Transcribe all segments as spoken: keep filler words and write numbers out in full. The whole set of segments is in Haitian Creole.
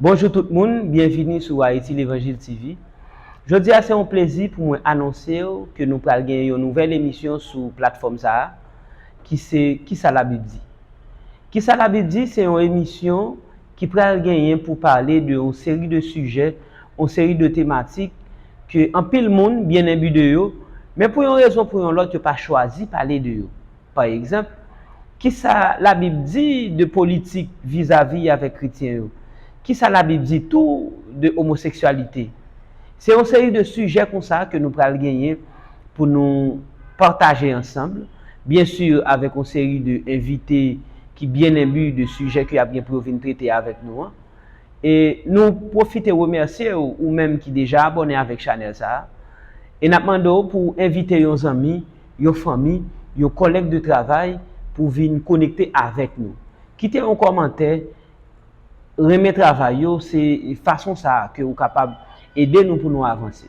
Bonjou tout moun, byenvini sou Haïti L'Évangile T V. Jodi a se yon plezi pou mwen anonse w ke nou pral gen yon nouvèl emisyon sou platfòm sa a, ki se Kisa Labib di. Kisa Labib di se yon emisyon ki pral genyen pou pale de yon seri de sijè, yon seri de tematik ke anpil moun byen enbi de yo, men pou yon rezon pou yon lòt yo pa chwazi pale de yo. Pa egzanp, kisa Labib di de politik vizavi avèk kretyen yo? Kisa Labib di tou de omoseksyalite? Se yon seri de sijè konsa ke nou pral genyen pou nou pataje ansanm, byen si avèk yon seri de envite ki byen enbi de sijè ke y ap gen pou yo vin trete avèk nou an. E nou pwofite remèsye w, ou menm ki deja abòne avèk chanèl sa a. E n ap mande w pou w envite yon zanmi, yon fanmi, yon kòlèg de travay pou vin konekte avèk nou. Kite yon kòmantè, renmen travay yo, se fason sa a ke ou kapab ede nou pou nou avanse.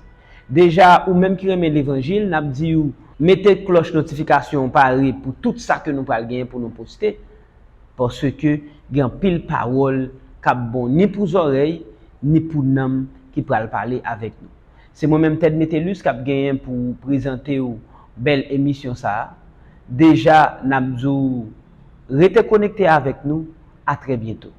Deja, ou menm ki renmen levanjil, n ap di w mete klòch notifikasyon w pare pou tout sa ke nou pral genyen pou nou poste. Paske gen anpil pawòl k ap bon ni pou zòrèy, ni pou nanm ki pral pale avèk nou. Se mwen menm Ted Metellus k ap genyen pou prezante w bèl emisyon sa a. Deja, n ap di w rete konekte avèk nou. A trè byento.